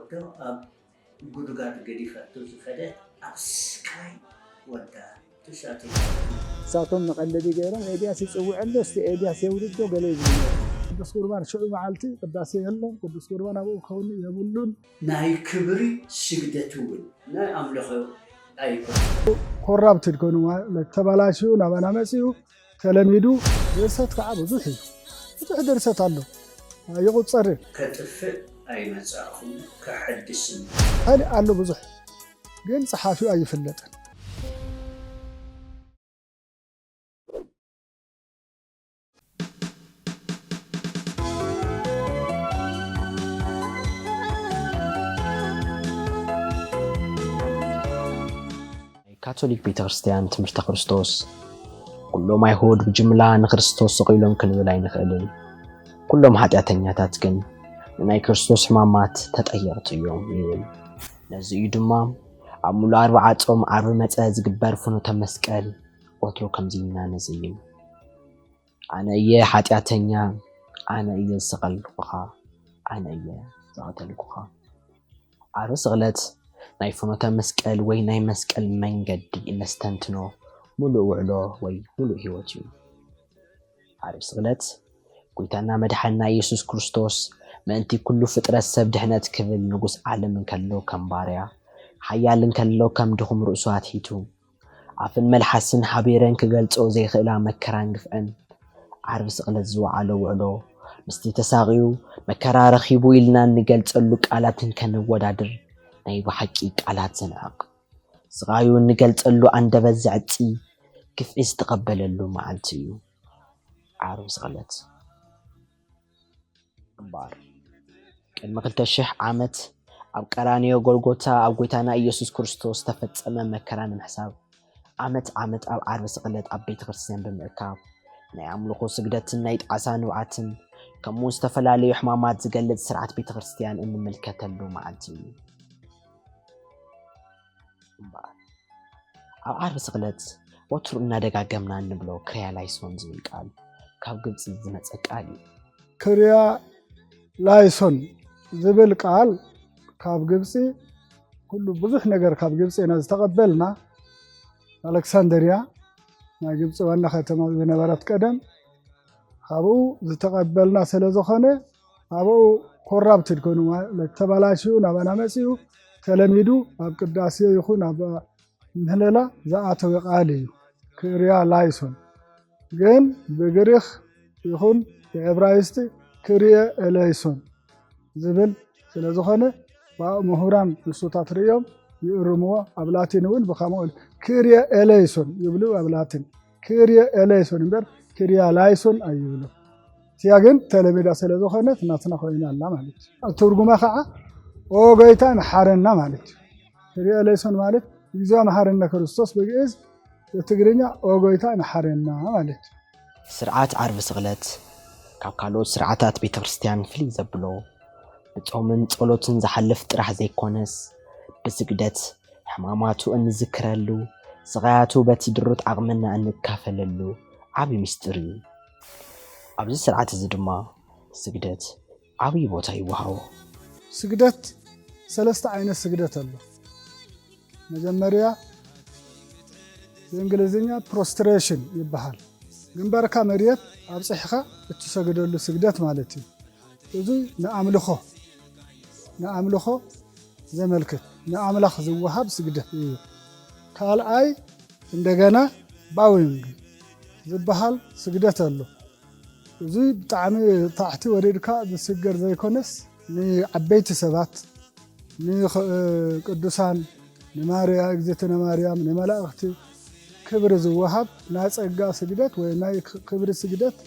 ዶ ኣብ ጉድጋድ ገዲፈቶ ዝኸደት ኣብ ስቃይ ወዳ ትሳተፍ። እሳቶም መቐለዲ ገይሮም ኤልያስ ይጽውዕ ኣሎ፣ እስቲ ኤልያስ የውርዶ ገለ ይብሉ ነይሮም። ቅዱስ ቁርባን ሽዑ መዓልቲ ቅዳሴ የለን፣ ቅዱስ ቁርባን ኣብኡ ክኸውን የብሉን። ናይ ክብሪ ስግደት እውን ናይ ኣምልኾ ኣይኮን። ኮራፕትድ ኮይኑ ማለት ተባላሽዩ ናባና መጺኡ ተለሚዱ። ድርሰት ከዓ ብዙሕ እዩ፣ ብዙሕ ድርሰት ኣሎ ኣይቑጸርን። ከጥፍእ ኣይመጻእኹን ከሐድስን። ካልእ ኣሎ ብዙሕ ግን ጸሓፊኡ ኣይፍለጥን። ናይ ካቶሊክ ቤተ ክርስቲያን ትምህርተ ክርስቶስ፣ ኩሎም ኣይሁድ ብጅምላ ንክርስቶስ ስቕ ኢሎም ክንብል ኣይንኽእልን፣ ኩሎም ሓጢኣተኛታት ግን ንናይ ክርስቶስ ሕማማት ተጠየቕቲ እዮም ይብል። ነዚ እዩ ድማ ኣብ ሙሉእ ኣርብዓ ጾም ዓርቢ መጸ ዝግበር ፍኖተ መስቀል ወትሩ ከምዚ ኢልና ነዘይም። ኣነ እየ ሓጢኣተኛ፣ ኣነ እየ ዝሰቐልኩኻ፣ ኣነ እየ ዝቐተልኩኻ። ዓርቢ ስቕለት ናይ ፍኖተ መስቀል ወይ ናይ መስቀል መንገዲ እነስተንትኖ ሙሉእ ውዕሎ ወይ ሙሉእ ህይወት እዩ። ዓርቢ ስቕለት ጎይታና መድሓንና ኢየሱስ ክርስቶስ ምእንቲ ኩሉ ፍጥረት ሰብ ድሕነት ክብል ንጉስ ዓለም እንከሎ ከም ባርያ፣ ሓያል እንከሎ ከም ድኹም ርእሱ ኣትሒቱ፣ ኣፍን መልሓስን ሓቢረን ክገልጽኦ ዘይኽእላ መከራን ግፍዕን ዓርቢ ስቕለት ዝወዓሎ ውዕሎ፣ ምስቲ ተሳቕዩ መከራ ረኺቡ ኢልና እንገልጸሉ ቃላት እንከነወዳድር ናይ ብሓቂ ቃላት ዘንዕቕ። ስቓዩ እንገልጸሉ ኣንደበት ዘዕጺ ግፍዒ ዝተቐበለሉ መዓልቲ እዩ ዓርቢ ስቕለት። እምበኣር፣ ቅድሚ ክልተ ሽሕ ዓመት ኣብ ቀራንዮ ጎልጎታ ኣብ ጐይታና ኢየሱስ ክርስቶስ ዝተፈጸመ መከራ ንምሕሳብ፣ ዓመት ዓመት ኣብ ዓርቢ ስቕለት ኣብ ቤተ ክርስቲያን ብምእካብ፣ ናይ ኣምልኾ ስግደትን ናይ ጣዕሳ ንብዓትን፣ ከምኡ ዝተፈላለዩ ሕማማት ዝገልጽ ስርዓት ቤተ ክርስቲያን እንምልከተሉ መዓልቲ እዩ። እምበኣር፣ ኣብ ዓርቢ ስቕለት ወትሩ እናደጋገምና እንብሎ ክርያ ላይሶን ዝብል ቃል ካብ ግብጺ ዝመጸ ቃል እዩ። ክርያ ላይሶን ዝብል ቃል ካብ ግብጺ፣ ኩሉ ብዙሕ ነገር ካብ ግብጺ ኢና ዝተቐበልና። ኣሌክሳንድርያ ናይ ግብጺ ዋና ከተማ ዝነበረት ቀደም ካብኡ ዝተቐበልና ስለ ዝኾነ፣ ኣብኡ ኮራፕትድ ኮይኑ ማለት ተበላሽዩ ናባና መጺኡ ተለሚዱ ኣብ ቅዳሴ ይኹን ኣብ ምህለላ ዝኣተወ ቃል እዩ። ክርያ ላይሶን ግን ብግሪኽ ይኹን ብዕብራይስጢ ክርየ ኤለይሶን ዝብል ስለ ዝኾነ፣ ብኣኡ ምሁራን ንሱታት ርእዮም ይእርምዎ። ኣብ ላቲን እውን ብኸምኡ ክርየ ኤለይሶን ይብሉ፣ ኣብ ላቲን ክርየ ኤለይሶን እምበር ክርያ ላይሶን ኣይብሉ። እቲኣ ግን ተለሚዳ ስለ ዝኾነት ናትና ኮይና ኣላ ማለት እዩ። ኣብ ትርጉማ ከዓ ኦ ጎይታ መሓረና ማለት እዩ። ክርየ ኤለይሶን ማለት እግዚኦ መሓረነ ክርስቶስ ብግእዝ፣ ብትግርኛ ኦ ጎይታ መሓረና ማለት እዩ። ስርዓት ዓርቢ ስቕለት ካብ ካልኦት ስርዓታት ቤተ ክርስቲያን ፍልይ ዘብሎ፣ ብጾምን ጸሎትን ዝሓልፍ ጥራሕ ዘይኮነስ፣ ብስግደት ሕማማቱ እንዝክረሉ፣ ስቓያቱ በቲ ድሩት ዓቕምና እንካፈለሉ ዓቢ ምስጢር እዩ። ኣብዚ ስርዓት እዚ ድማ ስግደት ዓቢ ቦታ ይወሃቦ። ስግደት ሰለስተ ዓይነት ስግደት ኣሎ። መጀመርያ ብእንግሊዝኛ ፕሮስትሬሽን ይበሃል። ግንባርካ መሬት ኣብፅሕኻ እትሰግደሉ ስግደት ማለት እዩ። እዚ ንኣምልኾ ንኣምልኾ ዘመልክት ንኣምላኽ ዝወሃብ ስግደት እዩ። ካልኣይ እንደገና ባዊንግ ዝበሃል ስግደት ኣሎ። እዚ ብጣዕሚ ታሕቲ ወሪድካ ዝስገር ዘይኮነስ ንዓበይቲ ሰባት ንቅዱሳን ንማርያ እግዝእትነ ማርያም ንመላእኽቲ ክብሪ ዝወሃብ ናይ ጸጋ ስግደት ወይ ናይ ክብሪ ስግደት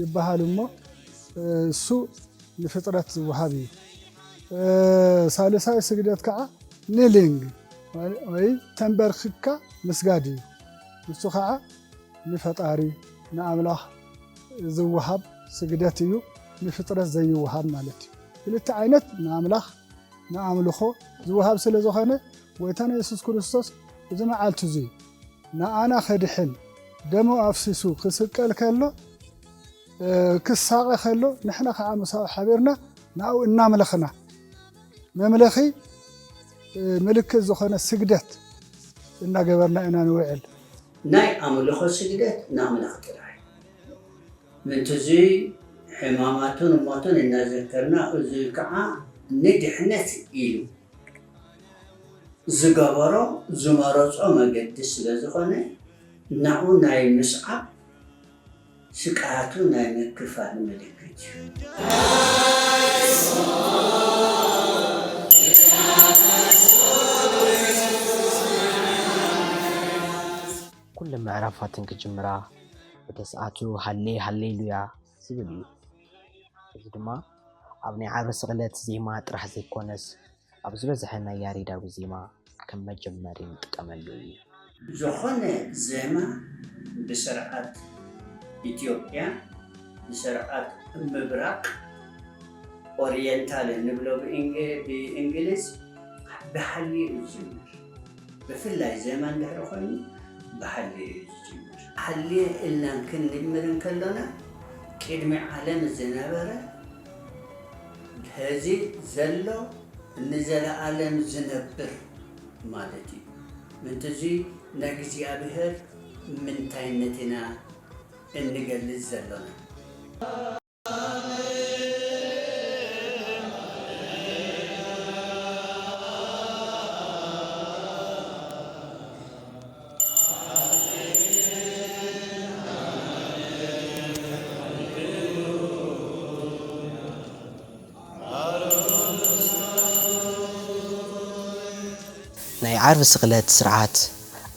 ይበሃል እሞ እሱ ንፍጥረት ዝወሃብ እዩ። ሳልሳይ ስግደት ከዓ ኒሊንግ ወይ ተንበርክካ ምስጋድ እዩ። ንሱ ከዓ ንፈጣሪ ንኣምላኽ ዝወሃብ ስግደት እዩ፣ ንፍጥረት ዘይወሃብ ማለት እዩ። ክልተ ዓይነት ንኣምላኽ ንኣምልኾ ዝወሃብ ስለ ዝኾነ ጎይታና የሱስ ክርስቶስ እዚ መዓልቲ እዚ ንኣና ከድሕን ደሙ ኣፍሲሱ ክስቀል ከሎ ክሳቐ ከሎ ንሕና ከዓ ምሳኡ ሓቢርና ንኣኡ እናምለኽና መምለኺ ምልክት ዝኾነ ስግደት እናገበርና ኢና ንውዕል። ናይ ኣምልኾ ስግደት ንኣምላኽ ጥራይ። ምእንቲ እዙይ ሕማማቱን ሞቱን እናዘከርና፣ እዙይ ከዓ ንድሕነት ኢሉ ዝገበሮ ዝመረጾ መገዲ ስለ ዝኾነ፣ ናኡ ናይ ምስዓብ ስቅያቱ ናይ ምክፋል ምልክት እዩ። ኩለን ምዕራፋት እንክጅምራ ብተስኣቱ ሃሌ ሃሌሉያ ዝብል እዩ። እዚ ድማ ኣብ ናይ ዓርቢ ስቕለት ዜማ ጥራሕ ዘይኮነስ ኣብ ዝበዝሐ ናይ ያሬዳዊ ዜማ ከም መጀመሪ ንጥቀመሉ እዩ። ዝኾነ ዜማ ብስርዓት ኢትዮጵያ፣ ብስርዓት ምብራቕ ኦሪየንታል እንብሎ ብእንግሊዝ ብሃሊ እዩ ዝጅምር። ብፍላይ ዜማ እንድሕሪ ኮይኑ ብሃሊ እዩ ዝጅምር። ሃሊ ኢልና ክንጅምር እንከሎና ቅድሚ ዓለም ዝነበረ ሕዚ ዘሎ ንዘለኣለም ዝነብር ማለት እዩ። ምንትዚ ንእግዚኣብሔር ምንታይነት ኢና እንገልጽ ዘሎና። ናይ ዓርቢ ስቕለት ስርዓት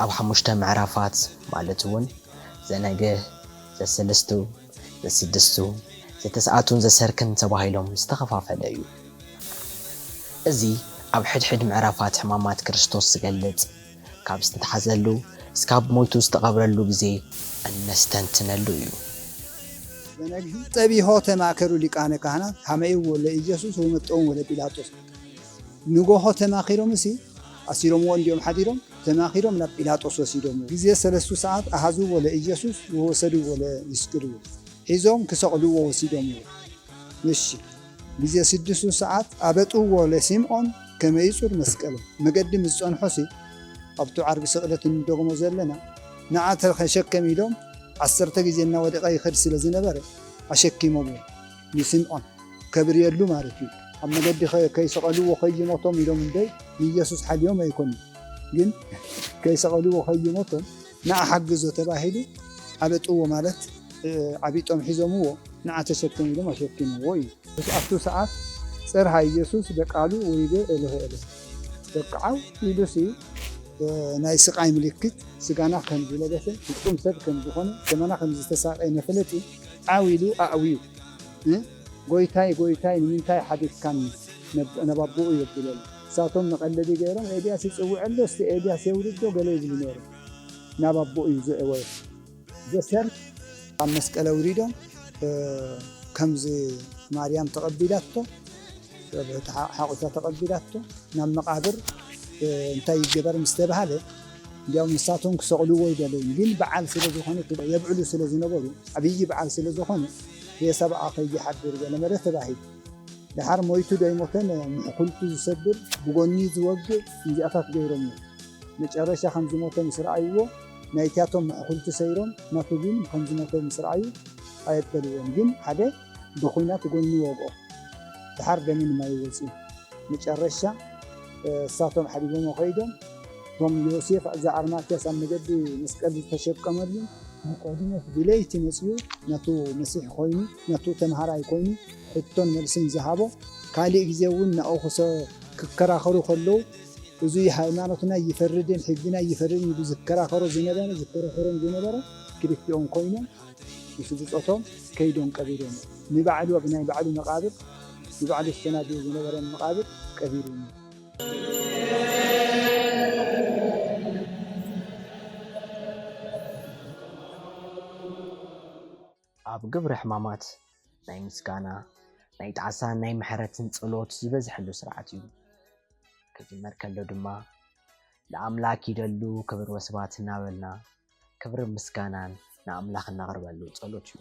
ኣብ ሓሙሽተ ምዕራፋት ማለት እውን ዘነግህ፣ ዘሰለስቱ፣ ዘስድስቱ፣ ዘተስኣቱን ዘሰርክን ተባሂሎም ዝተኸፋፈለ እዩ። እዚ ኣብ ሕድሕድ ምዕራፋት ሕማማት ክርስቶስ ዝገልጽ ካብ ዝተታሕዘሉ እስካብ ሞይቱ ዝተቐብረሉ ግዜ እነስተንትነሉ እዩ። በነግህ ጸቢሖ ተማከሩ ሊቃነ ካህናት ሀመይዎ ለኢየሱስ ወመጠውን ወለ ጲላጦስ። ንጎሆ ተማኺሮም እሲ ኣሲሮምዎ እንዲዮም ሓዲሮም፣ ተማኺሮም ናብ ጲላጦስ ወሲዶምዎ። ግዜ ሰለስቱ ሰዓት ኣሃዝዎ ለኢየሱስ ወወሰድዎ ለይስቅልዎ። ሒዞም ክሰቕልዎ ወሲዶምዎ። እሺ፣ ግዜ ስድስቱ ሰዓት ኣበጥዎ ለሲምዖን ከመ ይጹር መስቀሎም። መገዲ ምስ ጸንሖሲ ኣብቱ ዓርቢ ስቕለት እንደግሞ ዘለና ንዓ ተሸከም ኢሎም ዓሰርተ ግዜ እናወደቐ ይኸድ ስለ ዝነበረ ኣሸኪሞምዎ ንስምዖን ከብርየሉ ማለት እዩ። ኣብ መገዲ ከይሰቐልዎ ከይሞቶም ኢሎም እምበይ ንኢየሱስ ሓልዮም ኣይኮኑን፣ ግን ከይሰቐልዎ ከይሞቶም ንዓ ሓግዞ ተባሂሉ ኣበጥዎ ማለት ዓቢጦም ሒዞምዎ ንዓ ተሸከም ኢሎም ኣሸኪምዎ እዩ። ኣብቱ ሰዓት ጸርሃ ኢየሱስ በቃሉ ወይቤ ኤሎሄ ኤሎሄ በቃ ዓው ኢሉሲ ናይ ስቓይ ምልክት ስጋና ከም ዝለበሰ ፍጹም ሰብ ከም ዝኾነ ከማና ከም ዝተሳቐየ መፈለጢ ዓው ኢሉ ኣእውዩ። ጎይታይ ጎይታይ ንምንታይ ሓዲግካኒ ናብ ኣቦኡ የብለሉ። እሳቶም መቐለዲ ገይሮም ኤልያስ ይጽውዕ ኣሎ እስቲ ኤልያስ የውርዶ ገለ ይብሉ ነይሮም። ናብ ኣቦኡ እዩ ዘእወዮ። ዘሰር ኣብ መስቀል ኣውሪዶም ከምዚ ማርያም ተቐቢላቶ ሓቑፋ ተቐቢላቶ ናብ መቓብር እንታይ ይገበር ምስ ተባሃለ እንዲያውም ንሳቶም ክሰቕልዎ ይደለዩ ግን በዓል ስለ ዝኾነ የብዕሉ ስለ ዝነበሩ ዓብዪ በዓል ስለ ዝኾነ ሬሳ ብኣ ከይሓድር ገለ መለ ተባሂሉ። ደሓር ሞይቱ ዶ ኣይሞተን ምሕኩልቱ ዝሰብር ብጎኒ ዝወግእ እዚኣታት ገይሮሞ። መጨረሻ ከም ዝሞተ ምስ ረኣይዎ ናይቲኣቶም ምሕኩልቲ ሰይሮም ናቱ ግን ከም ዝሞተ ምስ ረኣዩ ኣየበልዎን ግን ሓደ ብኹናት ጎኒ ወግኦ። ደሓር ደምን ማይ ወፅኡ። መጨረሻ እሳቶም ሓዲጎሞ ከይዶም እቶም ዮሴፍ እዛ ኣርማትያስ ኣብ መገዲ መስቀል ዝተሸከመሉ ንቆዲሞት ብለይቲ መፅኡ ናቱ መሲሕ ኮይኑ ናቱ ተምሃራይ ኮይኑ ሕቶን መልስን ዝሃቦ ካሊእ ግዜ እውን ናኡ ክከራኸሩ ከለዉ እዙይ ሃይማኖትና ይፈርድን ሕግና ይፈርድን ኢሉ ዝከራኸሮ ዝነበረ ዝከራኸሮም ዝነበረ ክልቲኦም ኮይኖም ምስ ብፆቶም ከይዶም ቀቢሮም ንባዕሉ ኣብ ናይ ባዕሉ መቃብር ንባዕሉ ዝሰናድዮ ዝነበረ መቃብር ቀቢሩ ኣብ ግብሪ ሕማማት ናይ ምስጋና ናይ ጣዕሳን ናይ ምሕረትን ጸሎት ዝበዝሐሉ ስርዓት እዩ። ክጅመር ከሎ ድማ ንኣምላክ ይደሉ ክብር ወስባት እናበልና ክብርን ምስጋናን ንኣምላኽ እናቕርበሉ ጸሎት እዩ።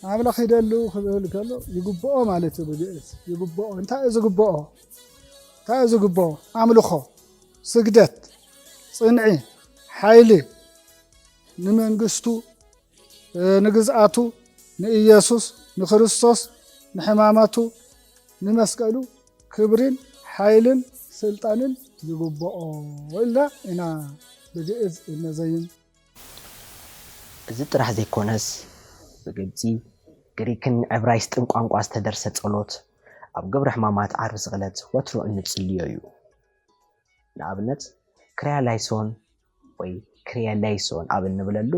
ንኣምላኽ ይደሉ ክብል ከሎ ይግብኦ ማለት እዩ ብግእዝ ይግብኦ እንታይ እዩ ዝግብኦ እንታይ እዩ ዝግብኦ? ኣምልኾ፣ ስግደት፣ ጽንዒ፣ ሓይሊ ንመንግስቱ፣ ንግዝኣቱ፣ ንኢየሱስ፣ ንክርስቶስ፣ ንሕማማቱ፣ ንመስቀሉ ክብርን ሓይልን ስልጣንን ይግብኦ ኢልና ኢና ብግእዝ እነዘይም። እዚ ጥራሕ ዘይኮነስ፣ ብግብጺ፣ ግሪክን ዕብራይስጥን ቋንቋ ዝተደርሰ ጸሎት፣ ኣብ ግብረ ሕማማት ዓርቢ ስቕለት ወትሩ እንጽልዮ እዩ። ንኣብነት፣ ክርያላይሶን ወይ ክርየለይሶን ኣብ እንብለሉ፣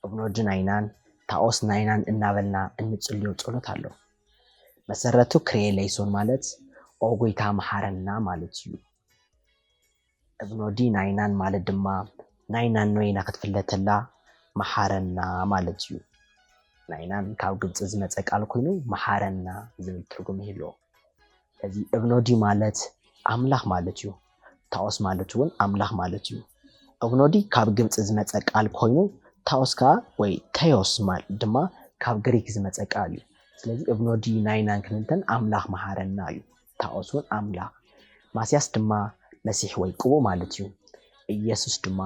እብኖዲ ናይናን ታኦስ ናይናን እናበልና እንጽልዮ ጸሎት ኣሎ። መሰረቱ ክርየለይሶን ማለት ኦ ጎይታ መሓረና ማለት እዩ። እብኖዲ ናይናን ማለት ድማ ናይናን ኖይና ክትፍለተላ መሓረና ማለት እዩ። ናይናን ካብ ግብፂ ዝመፀ ቃል ኮይኑ መሓረና ዝብል ትርጉም ይህልዎ። ስለዚ እብኖዲ ማለት ኣምላኽ ማለት እዩ። ታኦስ ማለት እውን ኣምላኽ ማለት እዩ። እብኖዲ ካብ ግብፂ ዝመፀ ቃል ኮይኑ ታኦስ ከዓ ወይ ተዮስ ማለት ድማ ካብ ግሪክ ዝመፀ ቃል እዩ። ስለዚ እብኖዲ ናይናን ክንንተን ኣምላኽ መሓረና እዩ። ታኦስ እውን ኣምላኽ፣ ማስያስ ድማ መሲሕ ወይ ቅቡእ ማለት እዩ። ኢየሱስ ድማ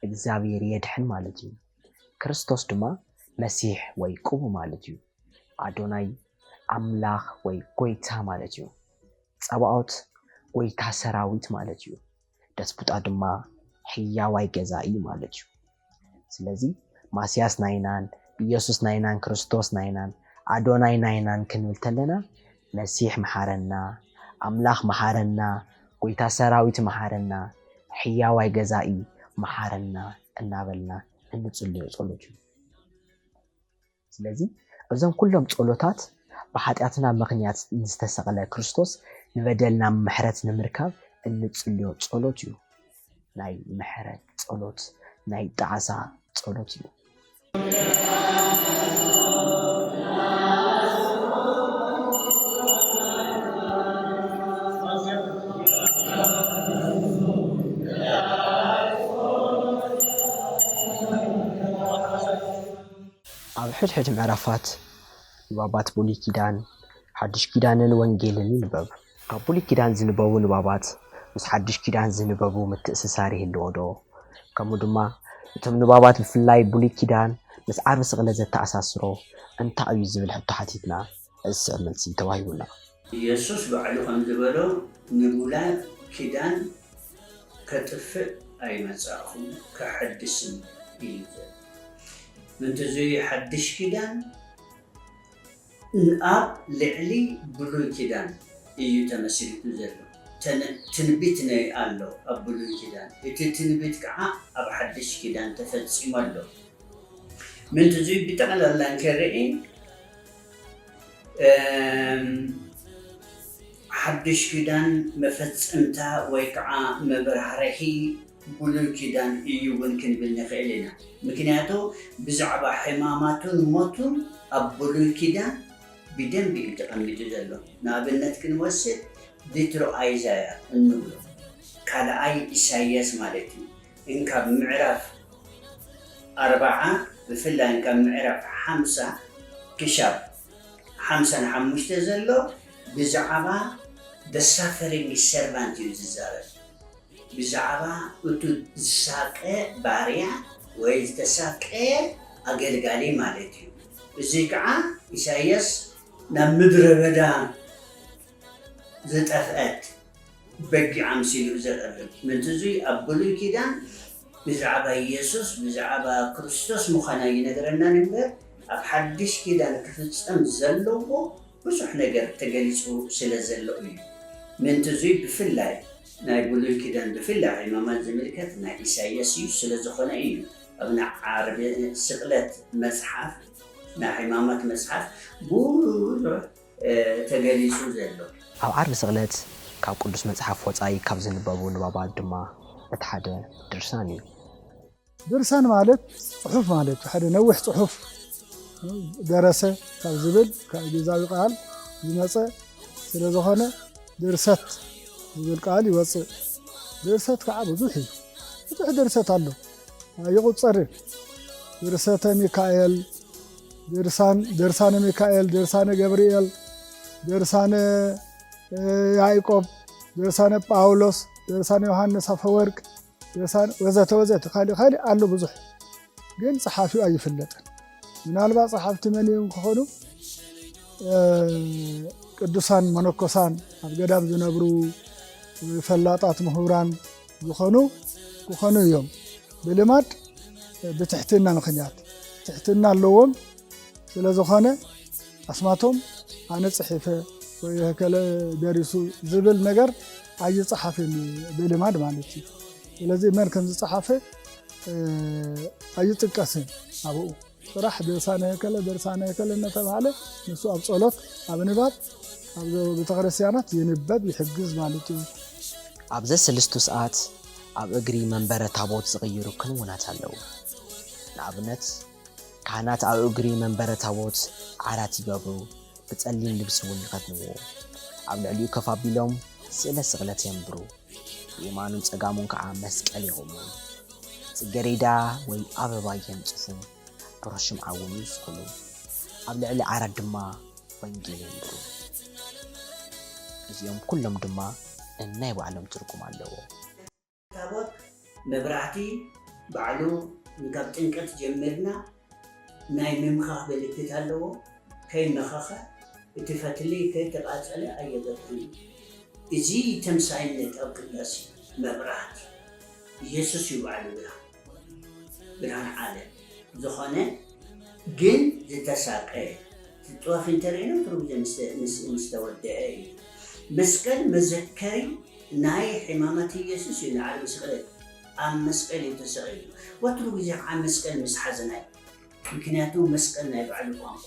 እግዚኣብሔር የድሕን ማለት እዩ። ክርስቶስ ድማ መሲሕ ወይ ቅቡእ ማለት እዩ። ኣዶናይ ኣምላኽ ወይ ጎይታ ማለት እዩ። ጸባኦት ጎይታ ሰራዊት ማለት እዩ። ደስቡጣ ድማ ሕያዋይ ገዛኢ ማለት እዩ። ስለዚ ማስያስ ናይናን፣ ኢየሱስ ናይናን፣ ክርስቶስ ናይናን፣ ኣዶናይ ናይናን ክንብል ተለና፣ መሲሕ መሓረና፣ ኣምላኽ መሓረና፣ ጎይታ ሰራዊት መሓረና፣ ሕያዋይ ገዛኢ መሓረና እናበልና እንጽልዮ ጸሎት እዩ። ስለዚ እዞም ኩሎም ጸሎታት ብሓጢኣትና ምኽንያት ንዝተሰቕለ ክርስቶስ ንበደልና ምሕረት ንምርካብ እንጽልዮ ጸሎት እዩ። ናይ ምሕረት ጸሎት፣ ናይ ጣዕሳ ጸሎት እዩ። ኣብ ሕድሕድ ምዕራፋት ንባባት ብሉይ ኪዳን፣ ሓድሽ ኪዳንን ወንጌልን ይንበብ። ኣብ ብሉይ ኪዳን ዝንበቡ ንባባት ምስ ሓድሽ ኪዳን ዝንበቡ ምትእስሳር ይህልዎ ዶ? ከምኡ ድማ እቶም ንባባት ብፍላይ ብሉይ ኪዳን ምስ ዓርቢ ስቕለት ዘተኣሳስሮ እንታይ እዩ ዝብል ሕቶ ሓቲትና እዚ ስዕብ መልሲ ተዋሂቡና። ኢየሱስ ባዕሉ ከም ዝበሎ ንብሉይ ኪዳን ከጥፍእ ኣይመጻእኹን ከሐድስን እዩ ዘሎ። ምንትዙይ ሓድሽ ኪዳን ኣብ ልዕሊ ብሉይ ኪዳን እዩ ተመሲሪቱ ዘሎ። ትንቢት ናይ ኣሎ ኣብ ብሉይ ኪዳን፣ እቲ ትንቢት ከዓ ኣብ ሓድሽ ኪዳን ተፈፂሙ ኣሎ። ምንትዙይ ብጠቕላላ እንከርኢ ሓድሽ ኪዳን መፈፀምታ ወይ ከዓ መብራህርሂ ብሉይ ኪዳን እዩ እውን ክንብል ንኽእል ኢና። ምክንያቱ ብዛዕባ ሕማማቱን ሞቱን ኣብ ብሉይ ኪዳን ብደንቢ እዩ ተቐሚጡ ዘሎ። ንኣብነት ክንወስድ ሊትሮ ኣይዛያ እንብሎ ካልኣይ ኢሳይያስ ማለት እዩ። እንካብ ምዕራፍ ኣርባዓ ብፍላይ እንካብ ምዕራፍ ሓምሳ ክሻብ ሓምሳን ሓሙሽተ ዘሎ ብዛዕባ the suffering servant እዩ ዝዛረብ። ብዛዕባ እቱ ዝሳቀ ባርያ ወይ ዝተሳቀየ ኣገልጋሊ ማለት እዩ። እዚ ከዓ ኢሳይያስ ናብ ምድረ በዳ ዝጠፍአት በጊዕ ኣምሲሉ እዩ ዘቕርብ። ምንትዙይ ኣብ ብሉይ ኪዳን ብዛዕባ ኢየሱስ ብዛዕባ ክርስቶስ ምዃና ይነግረናን እምበር ኣብ ሓድሽ ኪዳን ክፍጸም ዘለዎ ብዙሕ ነገር ተገሊጹ ስለ ዘሎ እዩ። ምንትዙይ ብፍላይ ናይ ብሉይ ኪዳን ብፍላይ ሕማማት ዝምልከት ናይ ኢሳይያስ እዩ ስለ ዝኾነ እዩ ኣብ ናይ ዓርቢ ስቕለት መጽሓፍ ናይ ሕማማት መጽሓፍ ብዙሕ ተገሊጹ ዘሎ። ኣብ ዓርቢ ስቕለት ካብ ቅዱስ መጽሓፍ ወጻኢ ካብ ዝንበቡ ንባባት ድማ እቲ ሓደ ድርሳን እዩ። ድርሳን ማለት ጽሑፍ ማለት ሓደ ነዊሕ ጽሑፍ ደረሰ ካብ ዝብል ካብ ግእዛዊ ቃል ዝመጸ ስለ ዝኾነ ድርሰት ዝብል ቃል ይወጽእ። ድርሰት ከዓ ብዙሕ እዩ። ብዙሕ ድርሰት ኣሎ ኣይቑጸርን። ድርሰተ ሚካኤል፣ ድርሳን ድርሳነ ሚካኤል፣ ድርሳነ ገብርኤል፣ ድርሳነ ያዕቆብ፣ ድርሳነ ጳውሎስ፣ ድርሳነ ዮሃንስ ኣፈወርቅ፣ ድርሳን ወዘተ ወዘተ፣ ካልእ ካልእ ኣሎ ብዙሕ፣ ግን ጸሓፊኡ ኣይፍለጥን። ምናልባት ጸሓፍቲ መን እዮም ክኾኑ? ቅዱሳን መነኮሳን፣ ኣብ ገዳም ዝነብሩ ፈላጣት ምሁራን ዝኾኑ ክኾኑ እዮም። ብልማድ ብትሕትና ምኽንያት ትሕትና ኣለዎም። ስለ ዝኾነ ኣስማቶም ኣነ ጽሒፈ ወይ ከለ ደሪሱ ዝብል ነገር ኣይጸሓፍን ብልማድ ማለት እዩ። ስለዚ መን ከም ዝጸሓፈ ኣይጥቀስን ኣብኡ። ጥራሕ ድርሳነ ከለ ድርሳነ ከለ እናተባህለ ንሱ ኣብ ጸሎት ኣብ ንባብ ኣብ ቤተክርስትያናት ይንበብ ይሕግዝ ማለት እዩ። ኣብ ዘሰልስቱ ሰዓት ኣብ እግሪ መንበረ ታቦት ዝቕይሩ ክንውናት ኣለዉ። ንኣብነት ካህናት ኣብ እግሪ መንበረ ታቦት ዓራት ይገብሩ፣ ብጸሊም ልብሲ እውን ይኸድንዎ። ኣብ ልዕሊኡ ከፍ ኣቢሎም ስእለ ስቕለት የንብሩ። ብየማኑን ጸጋሙን ከዓ መስቀል የቑሙ። ጽጌሬዳ ወይ ኣበባ የንጽፉ፣ ብሩሽ ሽምዓ እውን ይስቕሉ። ኣብ ልዕሊ ዓራት ድማ ወንጌል የንብሩ። እዚኦም ኩሎም ድማ ነናይ ባዕሎም ትርጉም ኣለዎ። ታቦት መብራህቲ ባዕሉ ካብ ጥምቀት ጀሚርና ናይ ምምኻኽ ምልክት ኣለዎ። ከይመኸኸ እቲ ፈትሊ ከይተቓጸለ ኣየበርህን እዩ። እዚ ተምሳይነት ኣብ ቅዳሴ መብራህቲ ኢየሱስ እዩ ባዕሉ ብርሃን ብርሃን ዓለም ዝኾነ ግን ዝተሳቀ ጥዋፍ እንተርእይና ትርጉ ምስ ተወደአ እዩ። መስቀል መዘከሪ ናይ ሕማማት ኢየሱስ እዩ። ንዓርቢ ስቕለት ኣብ መስቀል እዩ ተሰቒሉ። ወትሩ ግዜ ከዓ መስቀል ምስ ሓዘና እዩ። ምክንያቱ መስቀል ናይ ባዕሉ ቋንቋ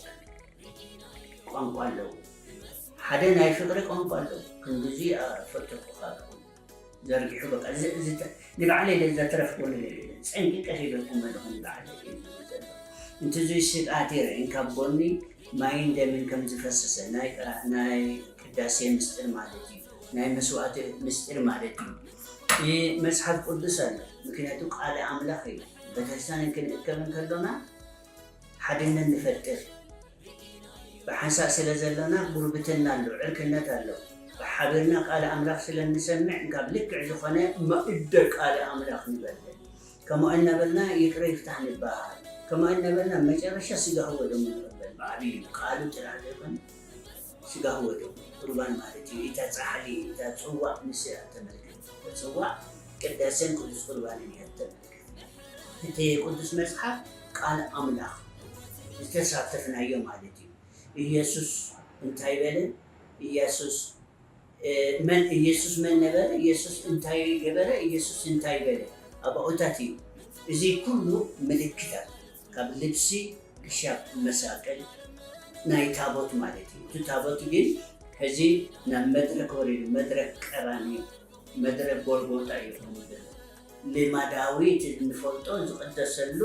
ቋንቋ ኣለዎ። ሓደ ናይ ፍቕሪ ቋንቋ ኣለዎ። ክንድዚ ፈተኩኻ ኣለኹ ዘርጊሑ በቃ ንባዕለይ ዘትረፍኩ ነገር የለን። ፀንቂቀ ሂበኩም ኣለኹ ንባዕለይ እዩ ዝብል ዘሎ። እንተዙይ ስቃት ይረእን ካብ ጎኒ ማይን ደምን ከም ዝፈሰሰ ናይ ቅዳሴ ምስጢር ማለት እዩ። ናይ መስዋእቲ ምስጢር ማለት እዩ። መጽሓፍ ቅዱስ ኣሎ። ምክንያቱ ቃለ ኣምላኽ እዩ። ቤተክርስትያን ክንእከብ እንከሎና ሓድነት ንፈጥር። ብሓንሳእ ስለ ዘሎና ጉርብትና ኣሎ፣ ዕርክነት ኣሎ። ብሓቢርና ቃለ ኣምላኽ ስለ እንሰምዕ ካብ ልክዕ ዝኾነ መእደ ቃለ ኣምላኽ ንበልዕ። ከምኡ እናበልና ይቅረ ይፍታሕ ንበሃል። ከምኡ እናበልና መጨረሻ ስጋሁ ወደሙ ንቕበል። ብዓብዩ ቃሉ ጥራሕ ዘይኮነ ስጋሁ ወደሙ ቁርባን ማለት እዩ። እታ ጻሕሊ እታ ጽዋዕ ንስያ ተመልክት። ጽዋዕ ቅዳሴን ቅዱስ ቁርባንን እያ ተመልክት። እቲ ቅዱስ መጽሓፍ ቃል ኣምላኽ ዝተሳተፍናዮ ማለት እዩ። ኢየሱስ እንታይ በለ? ኢየሱስ መን ኢየሱስ መን ነበረ? ኢየሱስ እንታይ ገበረ? ኢየሱስ እንታይ በለ? ኣባኦታት እዩ። እዚ ኩሉ ምልክታት ካብ ልብሲ ክሻብ መሳቅል ናይ ታቦት ማለት እዩ። እቲ ታቦት ግን ሕዚ ናብ መድረክ ወሪዱ፣ መድረክ ቀራንዮ፣ መድረክ ጎልጎታ እዩ ኮይኑ ዘሎ። ልማዳዊ እቲ እንፈልጦ ዝቕደሰሉ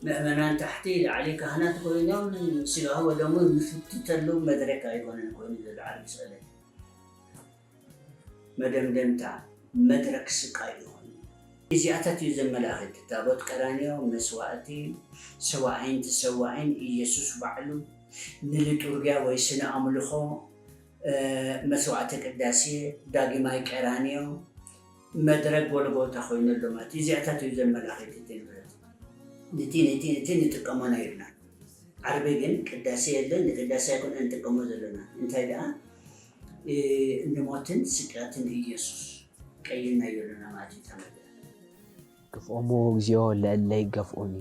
ምእመናን ታሕቲ ላዕሊ ካህናት ኮይኖም ስጋሁ ወደሙ ዝፍትተሉ መድረክ ኣይኮነን ኮይኑ ዘሎ ዓርቢ ስቕለት። መደምደምታ መድረክ ስቃይ ይኾን። እዚኣታት እዩ ዘመላኽት። ታቦት ቀራንዮ፣ መስዋእቲ፣ ሰዋዒን ተሰዋዒን፣ ኢየሱስ ባዕሉ ንልጡርግያ ወይ ስነ ኣምልኾ፣ መስዋዕተ ቅዳሴ፣ ዳግማይ ቀራንዮ፣ መድረክ ጎልጎታ ኮይኑ ኣሎ ማለት እዩ። እዚኣታት እዩ ዘመላኽት እቲ ንብረት። ነቲ ነቲ ነቲ ንጥቀሞ ነይርና። ዓርቢ ግን ቅዳሴ የለን፣ ንቅዳሴ ኣይኮነ ንጥቀሞ ዘለና። እንታይ ደኣ ንሞትን ስቅያትን ኢየሱስ ቀይርናዮ ኣለና ማለት እዩ። ተመልከት። ግፍኦሙ እግዚኦ ለእለ ይገፍኡኒ።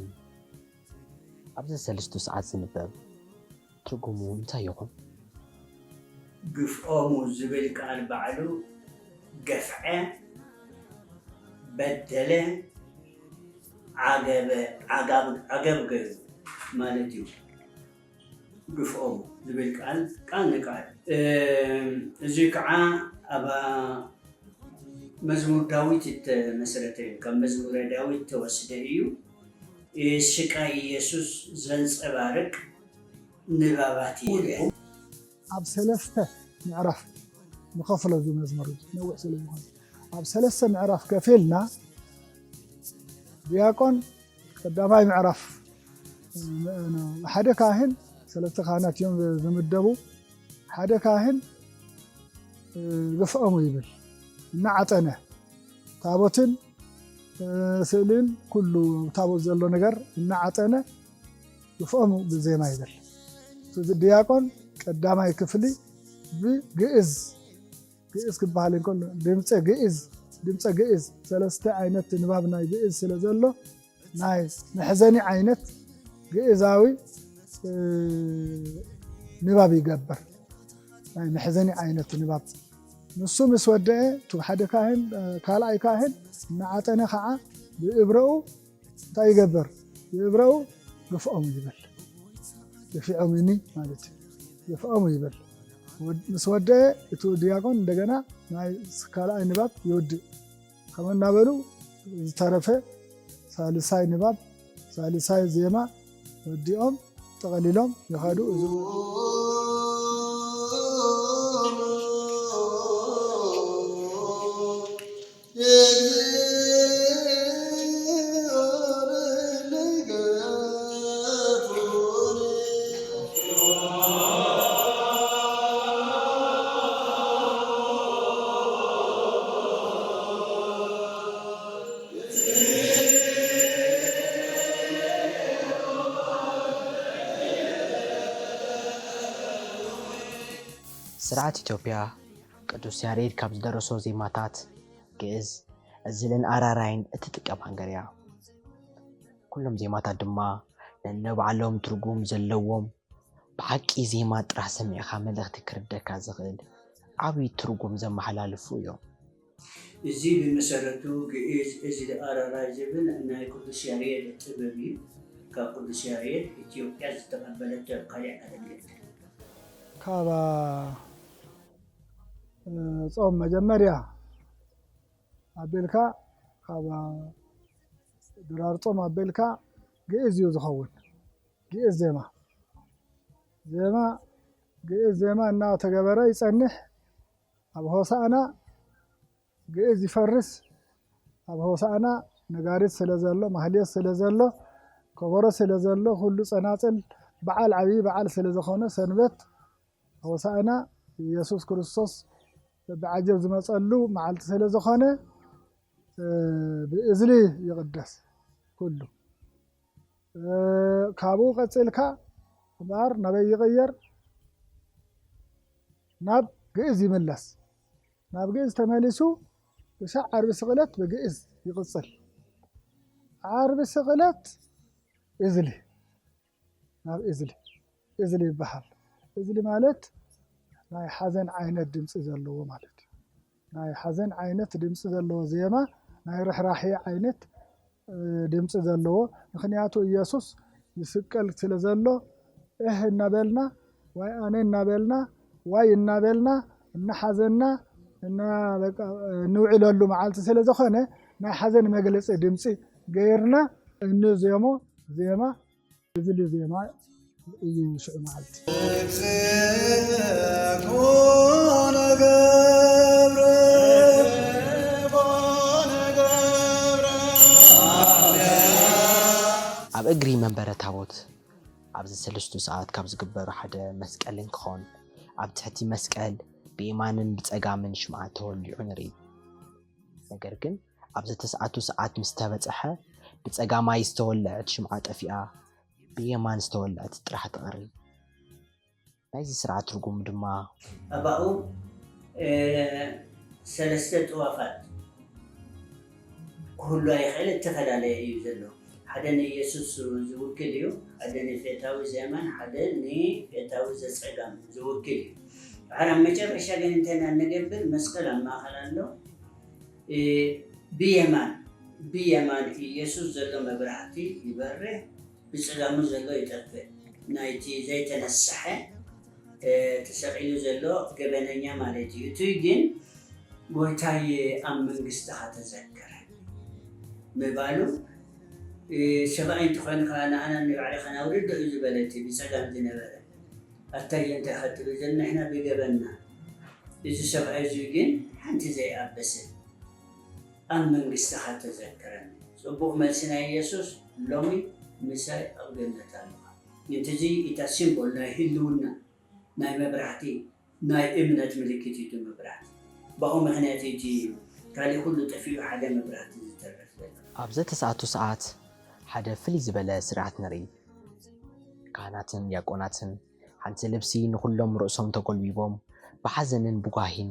ኣብዚ ሰለስቱ ሰዓት ዝንበብ ትርጉሙ እንታይ ይኾን? ግፍኦሙ ዝብል ቃል ባዕሉ ገፍዐ፣ በደለ፣ ዓገበ፣ ዓጋብ፣ ዓገብ ገይሩ ማለት እዩ። ግፍኦም ዝብል ቃል ቃል ንቃል እዚ ከዓ ኣብ መዝሙር ዳዊት ዝተመስረተ እዩ። ካብ መዝሙረ ዳዊት ተወስደ እዩ። ስቃይ ኢየሱስ ዘንጸባርቅ ንባባት እዩ። ኣብ ሰለስተ ምዕራፍ ንኸፍሎ እዚ መዝሙር ነዊሕ ስለ ዝኾነ ኣብ ሰለስተ ምዕራፍ ከፊልና ዲያቆን ቀዳማይ ምዕራፍ ሓደ ካህን ሰለስተ ካህናት እዮም ዝምደቡ። ሓደ ካህን ግፍዖሙ ይብል። እናዓጠነ ታቦትን ስእልን ኩሉ ታቦት ዘሎ ነገር እናዓጠነ ግፍዖሙ ብዜማ ይብል። እቲ ዲያቆን ቀዳማይ ክፍሊ ብግእዝ፣ ግእዝ ክበሃል እንከሎ ድምፀ ግእዝ፣ ድምፀ ግእዝ ሰለስተ ዓይነት ንባብ ናይ ግእዝ ስለ ዘሎ ናይ መሕዘኒ ዓይነት ግእዛዊ ንባብ ይገብር። ናይ መሕዘኒ ዓይነት ንባብ ንሱ ምስ ወደአ፣ እቲ ሓደ ካህን ካልኣይ ካህን እናዓጠነ ከዓ ብእብረኡ እንታይ ይገብር? ብእብረኡ ግፍዖሙ ይብል። ግፍዖምኒ ማለት እዩ። ግፍዖሙ ይብል። ምስ ወደአ እቲ ዲያቆን እንደገና ናይ ካልኣይ ንባብ ይውድእ። ከምኡ እናበሉ ዝተረፈ ሳልሳይ ንባብ፣ ሳልሳይ ዜማ ወዲኦም ጠቐሊሎም ይኸዱ። እዚ ስርዓት ኢትዮጵያ ቅዱስ ያሬድ ካብ ዝደረሶ ዜማታት ግእዝ፣ ዕዝልን ኣራራይን እትጥቀም ሃገር እያ። ኩሎም ዜማታት ድማ ነንባዕሎም ትርጉም ዘለዎም፣ ብሓቂ ዜማ ጥራሕ ሰሚዕኻ መልእኽቲ ክርደካ ዝኽእል ዓብዪ ትርጉም ዘመሓላልፉ እዮም። እዚ ብመሰረቱ ግእዝ፣ ዕዝሊ፣ ኣራራይ ዝብል ናይ ቅዱስ ያሬድ ጥበብ እዩ። ካብ ቅዱስ ያሬድ ኢትዮጵያ ዝተቐበለቶ ኣብ ካሊእ ዓለም የለን። ካብ ጾም መጀመርያ ኣቢልካ ካብ ድራር ጾም ኣቢልካ ግእዝ እዩ ዝኸውን። ግእዝ ዜማ ዜማ ግእዝ ዜማ እናተገበረ ይጸንሕ። ኣብ ሆሳእና ግእዝ ይፈርስ። ኣብ ሆሳእና ነጋሪት ስለ ዘሎ፣ ማህሌት ስለ ዘሎ፣ ከበሮ ስለ ዘሎ፣ ኩሉ ጸናጽል በዓል ዓብዪ በዓል ስለ ዝኾነ ሰንበት ሆሳእና ኢየሱስ ክርስቶስ በብዓጀብ ዝመጸሉ መዓልቲ ስለ ዝኾነ ብእዝሊ ይቕደስ ኩሉ። ካብኡ ቀጺልካ እምበኣር ናበይ ይቕየር? ናብ ግእዝ ይምለስ። ናብ ግእዝ ተመሊሱ ክሳዕ ዓርቢ ስቕለት ብግእዝ ይቕጽል። ዓርቢ ስቕለት እዝሊ ናብ እዝሊ እዝሊ ይበሃል። እዝሊ ማለት ናይ ሓዘን ዓይነት ድምፂ ዘለዎ ማለት እዩ። ናይ ሓዘን ዓይነት ድምፂ ዘለዎ ዜማ፣ ናይ ርሕራሄ ዓይነት ድምፂ ዘለዎ። ምኽንያቱ ኢየሱስ ይስቀል ስለ ዘሎ እህ እናበልና ዋይ ኣነ እናበልና ዋይ እናበልና እናሓዘና እና በቃ እንውዕለሉ መዓልቲ ስለ ዝኾነ ናይ ሓዘን መግለፂ ድምፂ ገይርና እንዜሞ ዜማ እዝሊ ዜማ እዩ ሽዑ መዓልቲ። ኣብ እግሪ መንበረ ታቦት ኣብዚ ሰለስቱ ሰዓት ካብ ዝግበሩ ሓደ መስቀል እንትኾን ኣብ ትሕቲ መስቀል ብየማንን ብፀጋምን ሽምዓ ተወሊዑ ንርኢ። ነገር ግን ኣብዚ ተስዓቱ ሰዓት ምስ ተበፅሐ ብፀጋማይ ዝተወለዐት ሽምዓ ጠፊኣ ብየማን ዝተወለዐት ጥራሕ ትቐሪ። ናይዚ ስርዓት ትርጉም ድማ። ኣባኡ ሰለስተ ጥዋፋት ክህሉ ኣይኽእል፣ እተፈላለየ እዩ ዘሎ። ሓደ ንኢየሱስ ዝውክል እዩ፣ ሓደ ንፌታዊ ዘየማን፣ ሓደ ንፌታዊ ዘጸጋም ዝውክል እዩ። ድሓር ኣብ መጨረሻ ግን እንታይ ኢና እንገብር? መስቀል ኣብ ማእኸል ኣሎ። ብየማን ብየማን ኢየሱስ ዘሎ መብራህቲ ይበርህ፣ ብጸጋሙ ዘሎ ይጠፍእ። ናይቲ ዘይተነስሐ ተሰቒሉ ዘሎ ገበነኛ ማለት እዩ። እቱይ ግን ጎይታየ ኣብ መንግስትኻ ተዘከረኒ ምባሉ ሰብኣይ እንተኾይንካ ንኣና ንባዕልኻ ናውርዶ እዩ ዝበለ እቲ ብጸጋም ዝነበረ ኣታየ እንታይ ኢኻ ትብል ዘሎ ንሕና ብገበንና እዚ ሰብኣይ እዙይ ግን ሓንቲ ዘይኣበሰ ኣብ መንግስትኻ ተዘከረኒ። ጽቡቕ መልሲ ናይ ኢየሱስ ሎሚ ምሳይ ኣብ ገነት ኣለኻ። ምእንቲ እዚ እታ ሲምቦል ናይ ህልውና ናይ መብራህቲ ናይ እምነት ምልክት እዩ እቲ መብራህቲ። ብኣኡ ምኽንያት እዩ እቲ ካልእ ኩሉ ጠፊኡ ሓደ መብራህቲ ዝተርፍ ዘሎ። ኣብ ዘተሰኣቱ ሰዓት ሓደ ፍልይ ዝበለ ስርዓት ንርኢ። ካህናትን ዲያቆናትን ሓንቲ ልብሲ ንኹሎም ርእሶም ተጎልቢቦም ብሓዘንን ብጓሂን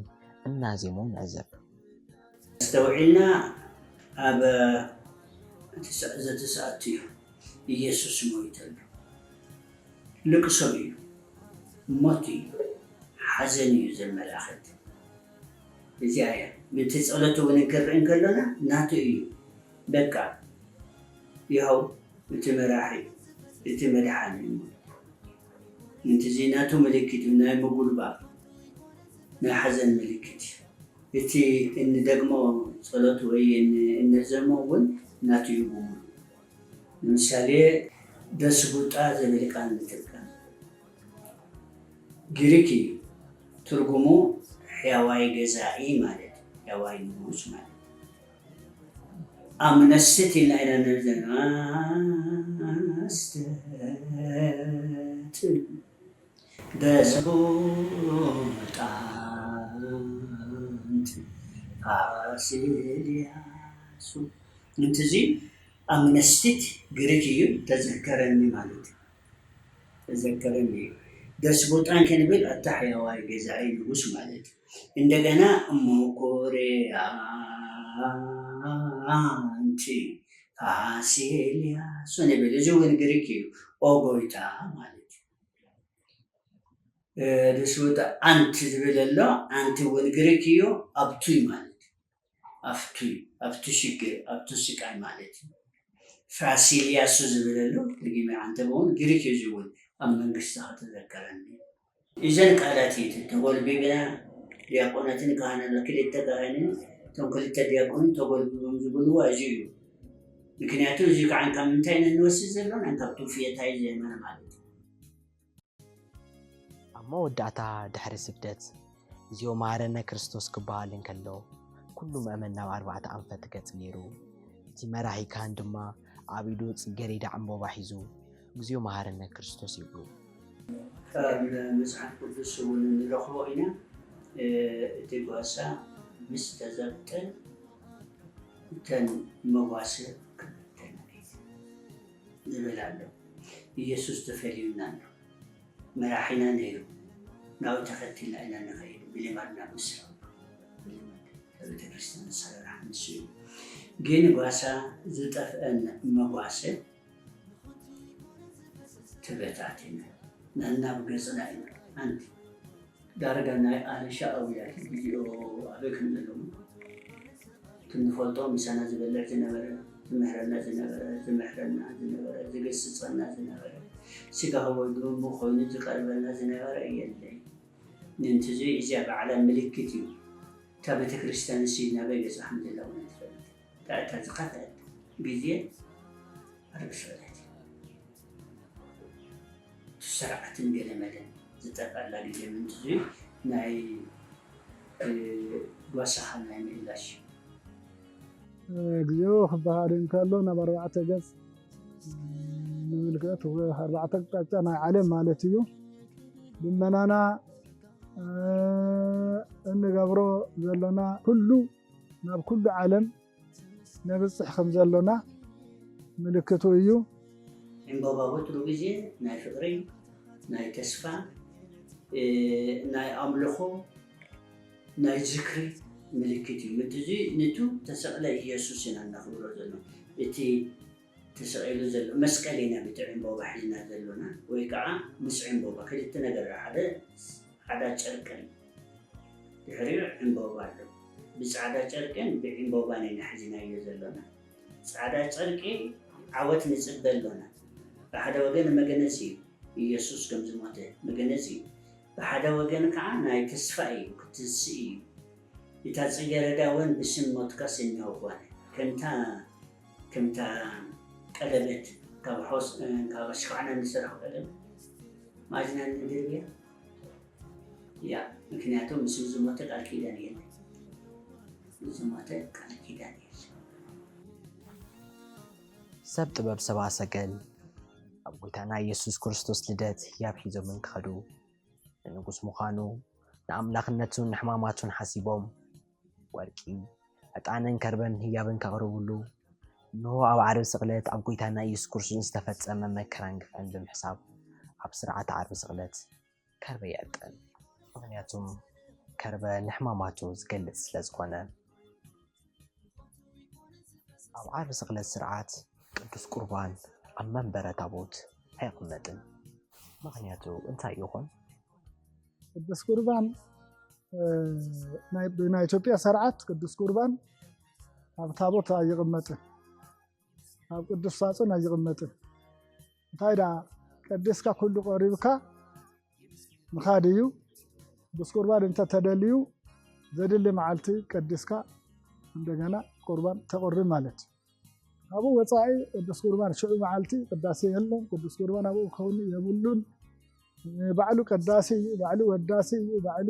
እናዜሙ ንዕዘብ። ኣስተውዒልና ኣብ እቲ ሰ- ዘተሰኣቱ እዩ ኢየሱስ ሞይተሉ። ልቅሶ እዩ፣ ሞት እዩ፣ ሓዘን እዩ ዘመላኽት። እዚኣ እያ። ምእንቲ ጸሎት እውን ክንርኢ እንከሎና ናቱ እዩ። በቃ ይኸው እቲ መራሒ እቲ መድሓኒ እዩ። ምእንቲ እዚ ናቱ ምልክት እዩ፣ ናይ ምጉልባብ ናይ ሓዘን ምልክት እዩ። እቲ እንደግሞ ጸሎት ወይ እን- እንዘሞ እውን ናቱ እዩ ብምሉ። ንምሳሌ ደስቡጣ ዝብል ቃል ንጥቀም። ግሪክ እዩ። ትርጉሙ ሕያዋይ ገዛኢ ማለት እዩ። ሕያዋይ ንጉስ ማለት እዩ። ኣምነስት ኢልና ኢና ንርኢ ዘለና። ኣምነስት ደስቡጣ ፋሲል ኢያሱ። እንትዚ ኣምነስቲት ግሪክ እዩ። ተዘከረኒ ማለት እዩ። ተዘከረኒ እዩ። ደስቡጣን ክንብል ኣታ ሕያዋይ ገዛኢ ንጉስ ማለት እዩ። እንደገና መኮርያ ኣንቲ ፋሲል ኢያሱ ንብል። እዚ እውን ግሪክ እዩ። ኦ ጎይታ ማለት እዩ። እ፣ ደስቡጣ ኣንቲ ዝብል ኣሎ። ኣንቲ እውን ግሪክ እዩ። ኣብቱይ ማለት እዩ። ኣብቱይ፣ ኣብቱ ሽግር፣ ኣብቱ ስቃይ ማለት እዩ። ፋሲል ኢያሱ ዝብል ኣሎ። ትርጉም ኣንተ እውን ግሪክ እዩ። እዚ እውን ኣብ መንግስቲ ከተዘከረኒ። እዘን ቃላት እዩ ተጎልቢብና ዲያቆናትን ካህናትን ክልተ ካህንን እቶም ክልተ ዲያቆንን ተጎልቢቦም ዝብልዋ እዚ እዩ። ምክንያቱ እዚ ከዓ ካብ ምንታይ ኢና እንወስድ ዘሎና? ካብ ትውፊታዊ ዘመን ማለት እዩ። ኣብ መወዳእታ ድሕሪ ስግደት እግዚኣብ መሃረነ ክርስቶስ ክበሃል እንከሎ ኩሉ ምእመን ናብ ኣርባዕተ ኣንፈት ገጽ ገይሩ እቲ መራሒ ካህን ድማ ኣብ ኢዱ ጽጌሬዳ ዕምቦባ ሒዙ እግዚኣብ መሃረነ ክርስቶስ ይብሉ። ካብ መጽሓፍ ቅዱስ እውን ንረኽቦ ኢና። እቲ ጓሳ ምስ ተዘብጠ እተን መጓሰ ክበተና ዝብል ኣሎ። ኢየሱስ ተፈልዩና ኣሎ። መራሒና ነይሩ። ናብኡ ተኸቲልና ኢና ንኸይድ። ብልማድና ምስራቕ ብልማድ ቤተክርስትያን ዝሰራራሕ ንሱ እዩ። ግን ጓሳ ዝጠፍአን መጓሰ ተበታቲና ነናብ ገጽና ኢና። ኣንቲ ዳርጋ ናይ ኣልሻ ኣውያት ቪድዮ ኣበይ ከም ዘለዉ ክንፈልጦ ምሳና ዝበልዕ ዝነበረ ዝምህረና ዝነበረ ዝምሕረና ዝነበረ ዝገስጸና ዝነበረ ስጋ ወድሙ ኮይኑ ዝቀርበና ዝነበረ የለይ። ንእንትዚ እዚኣ ባዕላ ምልክት እዩ። እታ ቤተክርስትያን ሲ ናበይ ገጻ ከም ዘላ እውን ኣይትፈልጥ። እታ እታ ዝኸፍአት ግዜ ኣርብሽ ዕለት እዩ። እቲ ስርዓትን ገለመለን ዝጠፍኣላ ግዜ ምንትዚ ናይ እ፣ ጓሳኻ ናይ ምእላሽ እዩ። ግዜኡ ክበሃል እንከሎ ናብ ኣርባዕተ ገጽ ንምልከት፣ ኣርባዕተ ኣቅጣጫ ናይ ዓለም ማለት እዩ። ልመናና እንገብሮ ዘሎና ኩሉ ናብ ኩሉ ዓለም ነብጽሕ ከም ዘሎና ምልክቱ እዩ። ዕምበባ ወትሩ ግዜ ናይ ፍቕሪ፣ ናይ ተስፋ፣ ናይ ኣምልኾ፣ ናይ ዝክሪ ምልክት እዩ። ምእንቲ እዚ ንቱ ተሰቕለ ኢየሱስ ኢና እናኽብሮ ዘሎ። እቲ ተሰቒሉ ዘሎ መስቀል ኢና ብቲ ዕምበባ ሒዝና ዘሎና፣ ወይ ከዓ ምስ ዕምበባ ክልተ ነገር ሓደ ሓደ ጨርቅን ድሕሪኡ ዕምበባ ኣሎ። ብፃዕዳ ጨርቅን ብዕምበባን ኢና ሒዝናዮ ዘሎና። ፃዕዳ ጨርቂ ዓወት ንፅበ ኣሎና። ብሓደ ወገን መገነፂ እዩ፣ ኢየሱስ ከም ዝሞተ መገነፂ እዩ። ብሓደ ወገን ከዓ ናይ ተስፋ እዩ፣ ክትንስእ እዩ። እታ ፅጌረዳ እውን ብስም ሞትካስ እነሆ ኮነ። ከምታ ከምታ ቀለበት ካብ ሓወስ ካብ ኣሽካዕና እንሰርሖ ቀለበት ማጅና ንድርብያ ያ ምክንያቱ ምስ ዝሞተ ቃል ኪዳን የለ ዝሞተ ቃል ኪዳን የለ። ሰብ ጥበብ ሰብኣ ሰገል ኣብ ጎይታና ኢየሱስ ክርስቶስ ልደት ህያብ ሒዞም እንክኸዱ ንንጉስ ምዃኑ ንኣምላኽነቱን ንሕማማቱን ሓሲቦም ወርቂ፣ ዕጣንን ከርበን ህያብን ከቕርብሉ፣ እንሆ ኣብ ዓርቢ ስቕለት ኣብ ጐይታና ኢየሱስ ክርስቶስ ዝተፈጸመ መከራን ግፍዕን ብምሕሳብ ኣብ ስርዓተ ዓርቢ ስቕለት ከርበ የዕጥን። ምኽንያቱም ከርበ ንሕማማቱ ዝገልጽ ስለ ዝኾነ። ኣብ ዓርቢ ስቕለት ስርዓት ቅዱስ ቁርባን ኣብ መንበረ ታቦት ኣይቕመጥን። ምኽንያቱ እንታይ ይኾን? ቅዱስ ቁርባን እ፣ ናይ- ብናይ ኢትዮጵያ ስርዓት ቅዱስ ቁርባን ኣብ ታቦት ኣይቕመጥን፣ ኣብ ቅዱስ ሳጹን ኣይቕመጥን። እንታይ ደኣ ቀዲስካ ኩሉ ቀሪብካ ምኻድ እዩ። ቅዱስ ቁርባን እንተተደልዩ ዘድሊ መዓልቲ ቀዲስካ እንደገና ቁርባን ተቕርብ ማለት እዩ። ካብኡ ወፃኢ ቅዱስ ቁርባን ሽዑ መዓልቲ ቅዳሴ የለን። ቅዱስ ቁርባን ኣብኡ ክኸውን የብሉን። ባዕሉ ቀዳሲ እዩ፣ ባዕሉ ወዳሲ እዩ፣ ባዕሉ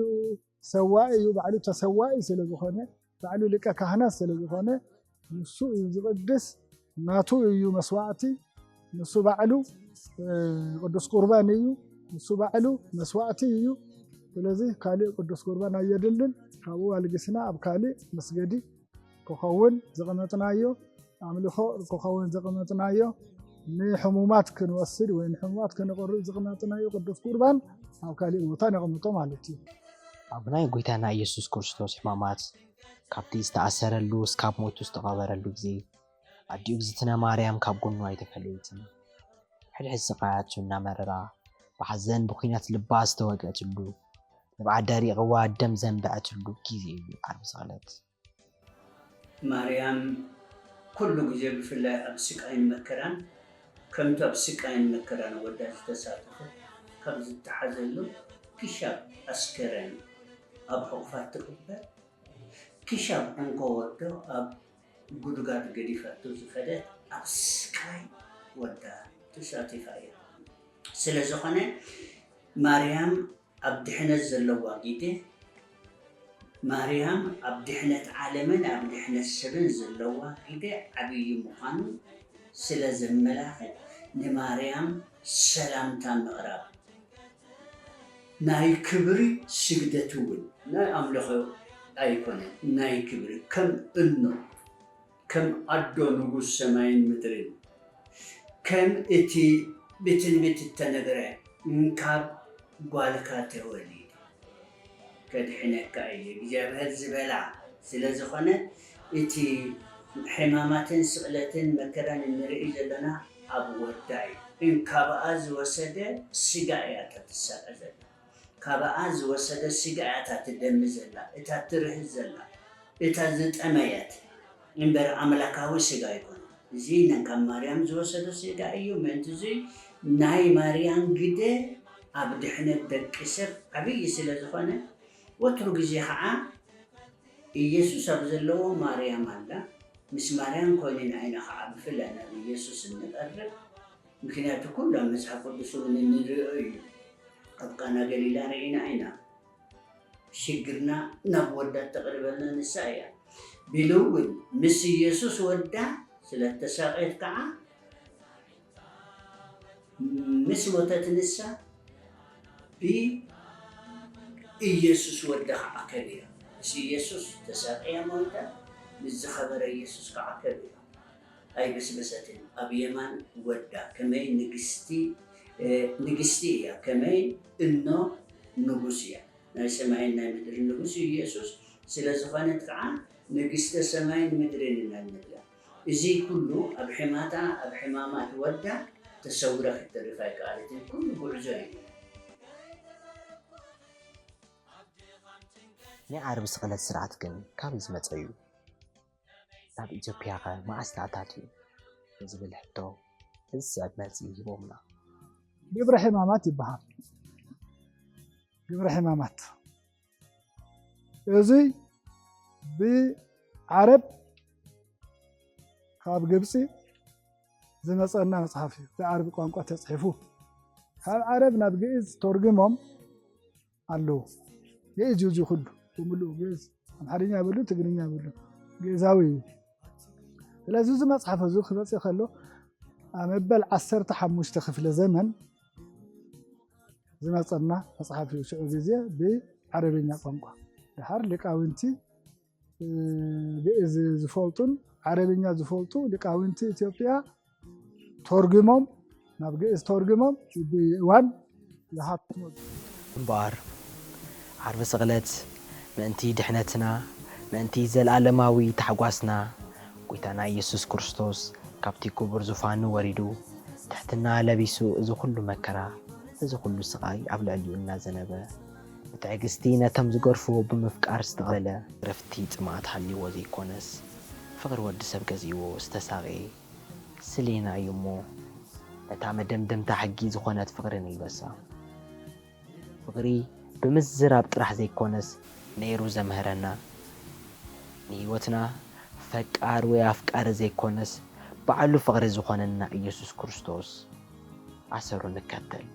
ሰዋኢ እዩ፣ ባዕሉ ተሰዋኢ ስለ ዝኾነ፣ ባዕሉ ሊቀ ካህናት ስለ ዝኾነ ንሱ እዩ ዝቕድስ፣ ናቱ እዩ መስዋዕቲ፣ ንሱ ባዕሉ እ፣ ቅዱስ ቁርባን እዩ፣ ንሱ ባዕሉ መስዋዕቲ እዩ። ስለዚ ካልእ ቅዱስ ቁርባን ኣየድልን። ካብኡ ኣልጊስና ኣብ ካልእ መስገዲ ክኸውን ዘቐመጥናዮ፣ ኣምልኾ ክኸውን ዘቐመጥናዮ፣ ንሕሙማት ክንወስድ ወይ ንሕሙማት ከነቕርብ ዘቐመጥናዮ ቅዱስ ቁርባን ኣብ ካልእ ቦታ ነቐምጦ ማለት እዩ። ኣብ ናይ ጐይታና ኢየሱስ ክርስቶስ ሕማማት፣ ካብቲ ዝተኣሰረሉ እስካብ ሞቱ ዝተቐበረሉ ግዜ፣ ኣዲኡ እግዝእትነ ማርያም ካብ ጎኑ ኣይተፈለየትን። ሕድሕድ ስቓያቱ እናመረራ፣ ብሓዘን ብኲናት ልባ ዝተወግአትሉ፣ ንብዓት ደሪቕዋ ደም ዘንበዐትሉ ግዜ እዩ ዓርቢ ስቕለት። ማርያም ኩሉ ግዜ ብፍላይ ኣብ ስቃይን መከራን ከምቲ ኣብ ስቃይን መከራን ወዳ ዝተሳተፈት ካብ ዝተሓዘሉ ክሻብ ኣስከረን ኣብ ሕቑፋት ትቕበር ክሻብ እንኮ ወዶ ኣብ ጉድጋድ ገዲፋቶ ዝኸደት ኣብ ስቃይ ወዳ ተሳቲፋ እያ። ስለ ዝኾነ ማርያም ኣብ ድሕነት ዘለዋ ግደ ማርያም ኣብ ድሕነት ዓለምን ኣብ ድሕነት ሰብን ዘለዋ ግደ ዓብዪ ምዃኑ ስለ ዘመላኽት ንማርያም ሰላምታ ምቕራብ ናይ ክብሪ ስግደት እውን ናይ ኣምልኾ ኣይኮነን፣ ናይ ክብሪ ከም እኖ ከም ኣዶ ንጉስ ሰማይን ምድርን ከም እቲ ብትንቢት እተነግረ እንካብ ጓልካ ተወሊድ ከድሕነካ እዩ እግዚኣብሔር ዝበላ ስለ ዝኾነ እቲ ሕማማትን ስቕለትን መከራን እንርኢ ዘለና ኣብ ወዳ እዩ። እንካብኣ ዝወሰደ ስጋ እያ እታ ትሳቐ ዘላ። ካብኣ ዝወሰደ ስጋ እያ እታ ትደሚ ዘላ፣ እታ ትርህዝ ዘላ፣ እታ ዝጠመየት እምበር ኣምላካዊ ስጋ ኣይኮነ። እዚ ነን ካብ ማርያም ዝወሰዶ ስጋ እዩ። ምእንቲ እዚ ናይ ማርያም ግደ ኣብ ድሕነት ደቂ ሰብ ዓብዪ ስለ ዝኾነ ወትሩ ግዜ ከዓ ኢየሱስ ኣብ ዘለዎ ማርያም ኣላ። ምስ ማርያም ኮይኑ ንዓይና ከዓ ብፍላይ ናብ ኢየሱስ እንቐርብ ምክንያቱ ኩሉ ኣብ መጽሓፍ ቅዱስ እውን እንርእዮ እዩ። ኣብ ቃና ገሊላ ርኢና ኢና። ሽግርና ናብ ወዳ እተቕርበልና ንሳ እያ። ቢሉ እውን ምስ ኢየሱስ ወዳ ስለ እተሳቐየት ከዓ ምስ ሞተት ንሳ ብኢየሱስ ወዳ ከዓ ከቢራ። ምስ ኢየሱስ ተሳቕያ ሞይታ ምስ ዝኸበረ ኢየሱስ ከዓ ከቢራ። ኣይበስበሰትን ኣብ የማን ወዳ ከመይ ንግስቲ ንግስቲ እያ ከመይ እኖ ንጉስ እያ ናይ ሰማይን ናይ ምድርን ንጉስ እዩ ኢየሱስ ስለ ዝኾነት ከዓ ንግስተ ሰማይን ምድርን ኢና ንብላ እዚ ኩሉ ኣብ ሕማታ ኣብ ሕማማት ወዳ ተሰውረ ክትተርፍ ኣይከኣለትን ኩሉ ጉዕዞ እዩ ናይ ዓርቢ ስቕለት ስርዓት ግን ካበይ ዝመፀ እዩ? ናብ ኢትዮጵያኸ መዓስ ተኣታትዩ? ንዝብል ሕቶ እዚ ዝስዕብ መልሲ ሂቦምና። ግብረ ሕማማት ይበሃል። ግብረ ሕማማት እዚ ብዓረብ ካብ ግብፂ ዝመፀና መፅሓፍ እዩ። ብዓረብ ቋንቋ ተፅሒፉ ካብ ዓረብ ናብ ግእዝ ተርጉሞም ኣለዉ። ግእዝ እዩ እዚ ኩሉ ብምሉኡ ግእዝ ኣምሓርኛ የብሉ ትግርኛ የብሉ ግእዛዊ እዩ። ስለዚ እዚ መፅሓፍ እዚ ክመፅእ ከሎ ኣብ መበል ዓሰርተ ሓሙሽተ ክፍለ ዘመን ዝመፀና መፅሓፍ እዩ። ሽዑ ግዜ ብ ዓረብኛ ቋንቋ። ድሓር ሊቃውንቲ ግእዝ ዝፈልጡን ዓረብኛ ዝፈልጡ ሊቃውንቲ ኢትዮጵያ ተርጉሞም ናብ ግእዝ ተርጉሞም ብእዋን ዝሃብትሞ እምበኣር ዓርቢ ስቕለት ምእንቲ ድሕነትና ምእንቲ ዘለኣለማዊ ታሕጓስና ጎይታና ኢየሱስ ክርስቶስ ካብቲ ክቡር ዙፋኑ ወሪዱ ትሕትና ለቢሱ እዚ ኩሉ መከራ እዚ ኩሉ ስቓይ ኣብ ልዕሊኡ እናዘነበ ብትዕግስቲ ነቶም ዝገርፍዎ ብምፍቃር ዝተቐበለ ረፍቲ ጽምኣት ሃልይዎ ዘይኮነስ ፍቕሪ ወዲ ሰብ ገዚእዎ ዝተሳቐየ ስሌና እዩ እሞ ነታ መደምደምታ ሕጊ ዝኾነት ፍቕሪ ንልበሳ። ፍቕሪ ብምዝራብ ጥራሕ ዘይኮነስ ነይሩ ዘምሀረና ንህይወትና ፈቃር ወይ ኣፍቃሪ ዘይኮነስ ባዕሉ ፍቕሪ ዝኾነና ኢየሱስ ክርስቶስ ኣሰሩ ንከተል።